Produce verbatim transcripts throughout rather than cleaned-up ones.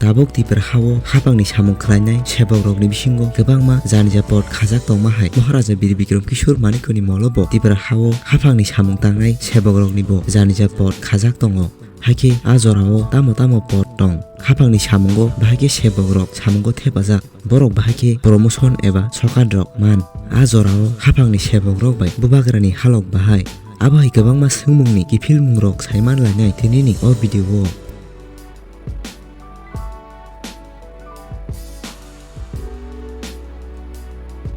Tabuk Tipra hao haphangni samung khlainai sebokrokni bisingo kwbangma janija pod khajak tongma hai Maharaja Bir Bikram Kishore Manikya ni molo bo Tipra hao haphangni samung tangnai sebokrokni bo janija pod khajak tongo. Haikhe a jorao tamo tamo pod tong. Haphangni samungo bahai khe sebokrok samungo thepajak. Borok bahai khe promotion eba sokat rok man. A jorao haphangni sebokrok bai bubagrani halok bahai. Abo hai kwbangma swngmungni kiphilmungrok saiman lainai tinini o video o.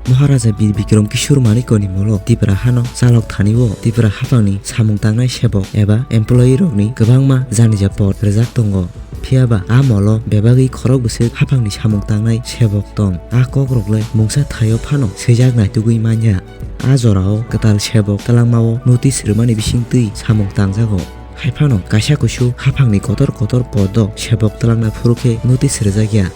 Maharaja Bir Bikram Kishore Manikya ni molo Tipra hano chalok thani o Tipra haphangni samung tangnai sebok eba employee rokni kwbangma janija pod rwjak tongo. Phiyaba a molo bebagwi khorok bwswk haphangni samung tangnai sebok tong. A kokrok le mungsa thaio phano swijak naitugwi manya. A jorao kwtal sebok twlangmao notice rwmani bisingtwi samung tangjago. Haiphano kaisa kusu haphangni kotor kotor podo sebok twlangna phuru khe notice rwjakya.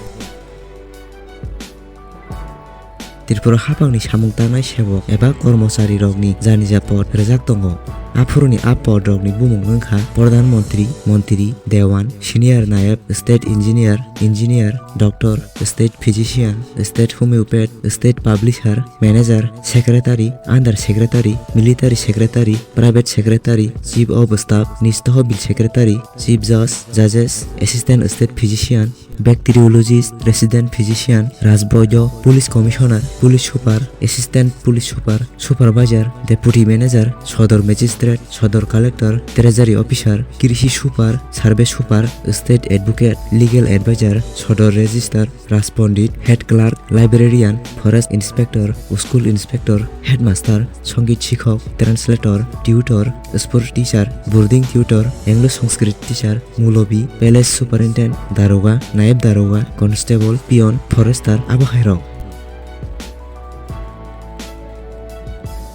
Tripura haphangni samung tangnai sebok eba kormochari rokni janija pod rwjak tongo. Aphuruni a pod rokni bumung wngkha Pradhan Mantri, Mantri, Dewan, Senior Nayab, State Engineer, Engineer, Doctor, State Physician, State Homeopath, State Publisher, Manager, Secretary, Under Secretary, Military Secretary, Private Secretary, Chief of Staff, Nij Tohbil Secretary, Chief Judge, Judges, Assistant State Physician, Bacteriologist, Resident Physician, Rajboido, Police Commissioner, Police Super, Assistant Police Super, Supervisor, Deputy Manager, Sodor Magistrate, Sodor Collector, Treasury Officer, Krishi Super, Survey Super, State Advocate, Legal Advisor, Sodor Register, Rajpondit, Head Clerk, Librarian, Forest Inspector, School Inspector, Headmaster, Songit Sikhok, Translator, Tutor, Sport Teacher, Boarding Tutor, Anglo Sanskrit Teacher, Mulobi, Palace Superintendent, Daroga, Nayab Daroga, Constable, Peon, Forester, abo hai rok.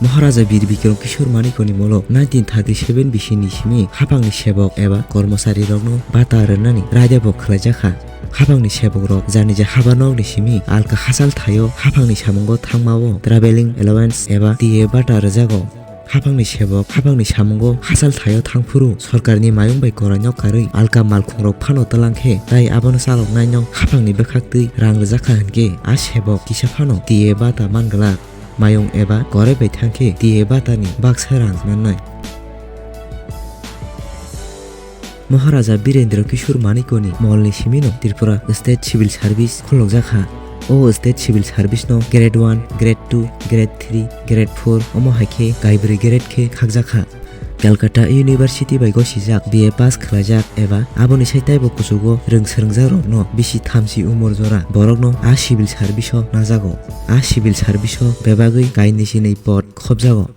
Maharaja Bir Bikram Kishore Manikya ni molo nineteen thirty seven bisi ni simi haphangni sebok eba kormochari rokno bata rwnani raida bo khwlaijakha. Haphangni sebok rok janija haba nokni simi alka hachal thaio haphangni samungo thangmao travelling allowance eba T A bata rwjago. Haphangni sebok haphangni samungo hachal thaio thangphuru sorkarni mayung bai koraino karwi alka malkhungrok phano twlang khe, tai abono chaloknaino haphangni bwkhaktwi rang rwjakha hinkhe a sebok kisa phano T A bata man glak. Mayung eba korai bai thang khe T A batani baksa rang mannai. Maharaja Birendra Kishore Manikyani molni simino Tripura State Civil Service khulukjakha. O State Civil Service no Grade one, Grade two, Grade three, Grade four omo hai khe kaibrwi grade khe khakjakha. Calcutta University bai gosijak B A pass khwlaijak eba aboni sai taibo kuchugo rwng swrwngjakrokno bisi thamchi umor jora borokno a civil service o najago. A civil service o bebagwi kainwi sinwi pod khobjago.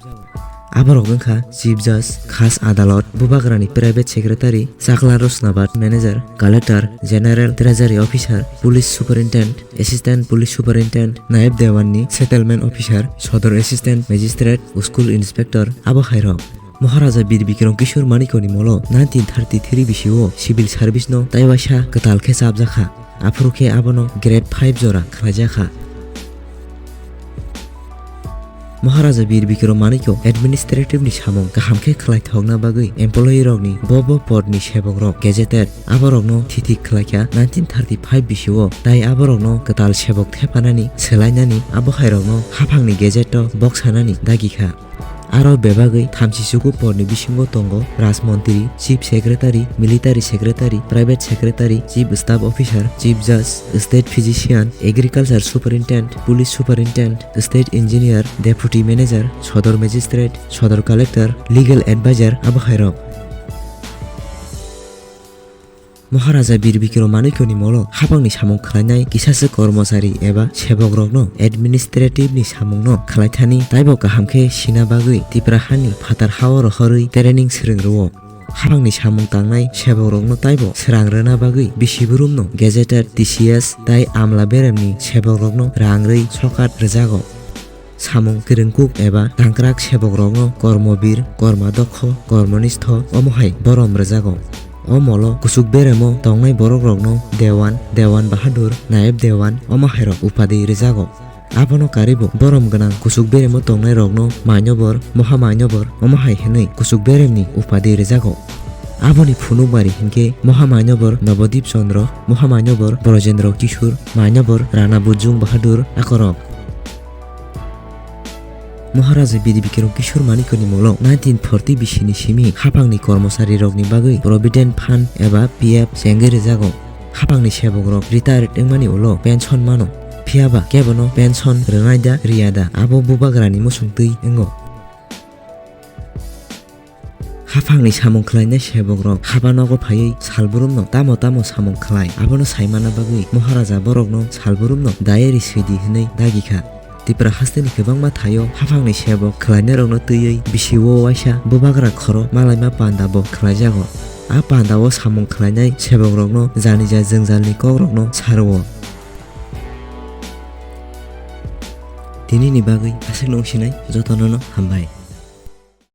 Aborok wngkha Chief Judge, Khas Adalot, Bubagrani Private Secretary, Chakla Rosnabad Manager, Collector, General Treasury Officer, Police Superintendent, Assistant Police Superintendent, Nayab Dewan ni Settlement Officer, Sodor Assistant Magistrate, School Inspector, abo hai rok. Maharaja Bir Bikram Kishore Manikyani molo nineteen thirty three bisio civil service no taiwaisa kwtal khe chapjakha. Aphuru khe abono grade five jora khwlaijakha. Maharaja Bir Bikram Manikya administrative ni samung kaham khe khwlaithokna bagwi employee rokni bo bo pod ni sebok rok gazetted aborokno thithik khwlaikha nineteen thirty five bisio, tai aborokno kwtal sebok thepanani swlainani abo hai rokno haphangni gazette o boksanani dagikha. Aro bebagwi thamchi chuku porni bisingo tongo Rajmontri, Chief Secretary, Military Secretary, Private Secretary, Chief Staff Officer, Chief Judge, State Physician, Agriculture Superintendent, Police Superintendent, State Engineer, Deputy Manager, Sodor Magistrate, Sodor Collector, Legal Advisor, abo hai rok. Maharaja Bir Bikram Manikyani molo haphangni samung khwlainai kisasa kormochari eba sebok rokno administrative ni samungno khwlaithani taibo kaham khe sina bagwi Tipra hani phatar hao rohorwi training swrwng rwo. Haphangni samung tangnai sebok rokno taibo swrang rwna bagwi bisi burumno gazetted T C S tai amla beremni sebok rokno rang rwi sokat rwjago. Samung kwrwngkuk eba tangkrak sebokrokno kormobir, kormadokho, kormonistho omo hai borom rwjago. O molo kuchuk beremo tongnai borokrokno Dewan, Dewan Bahadur, Nayab Dewan omo hairok upadi rwjago. Abono karwibo borom gwnang kuchuk beremo tongnairokno Manyobor, Moha Manyobor omo hai hwnwi kuchuk beremni upadi rwjago. Aboni phunukbari hinkhe Moha Mainobor Nobodip Chandra, Moha Mainobor Brojendra Kishore, Mainobor Rana Bujung Bahadur akorok. Maharaja Bidi Bikram Kishore Manikya ni molo nineteen forty bisini simi haphangni kormocharirokni bagwi Provident Fund eba P F chengwi rwjago. Haphangni sebokrok retired wngmani ulo pension mano. Phiyaba kebono pension rwnai da riya da, abo bubagrani muchungtwi wngo. Haphangni samung khlainai sebokrok haba nogo phaiwi salbrumno tamo tamo samung khlai, abono saimana bagwi Maharaja borokno salbrumno diary swidi hwnwi dagikha. Tipra hasteni kwbangma thaio haphangni sebok khlainairokno twiwi bisi-o waisa bubagra khoro malaima panda bo khlaijago. A panda-o samung khlainai sebokrokno janija jwngjalni kokrokno sarwo. Tinini bagwi aswkno wngsinai jotonono hambai.